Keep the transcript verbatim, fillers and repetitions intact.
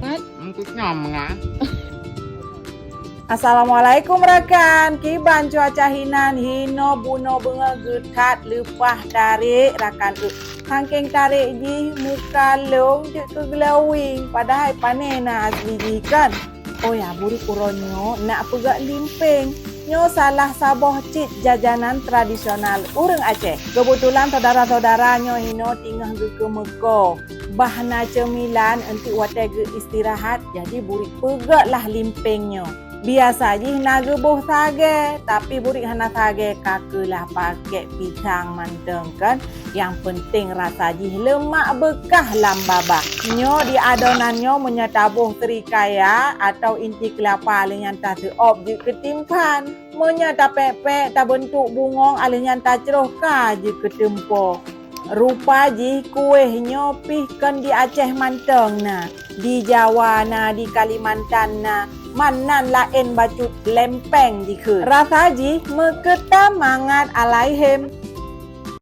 Engkau nyam nga. Assalamualaikum rakan. Kiban cuaca hinan, hino bunoe beungoh geuthat leupah tarek rakan eu. Sangkeng tarek jih muka lông jeuet keu glowing, padahai pane na asli jih kan. Oh ya, burit uroe nyoe nak peugah limpeng. Nyoe salah saboh cit jajanan tradisional ureuëng Aceh. Keubeutulan saudara-saudara nyoe hino teungoh geukeumeuko. Bah na cemilan untuk watée geu istirahat, jadi burit peugah lah limpeng nyoe. Biasa jih na geuboh sagée, tapi burit hana sagée ka keulah pakai pisang mantong kan. Nyang penting rasa jih leumak beukah lam babah. Nyoe di adonan nyoe meunyoe taboh srikaya atau inti keulapa lheueh nyan taseuôb jeuet keu timphan. Meunyoe tapék-pék tabeuntuk bungong lheueh nyan tacroh ka jeuet keu teumpo. Rupa jih kueh nyoe pih kon di Aceh mantong na. Di Jawa na, di Kalimantan na, meunan laén bacut lempeng jikheun. Rasa jih meukeutam mangat alaihim.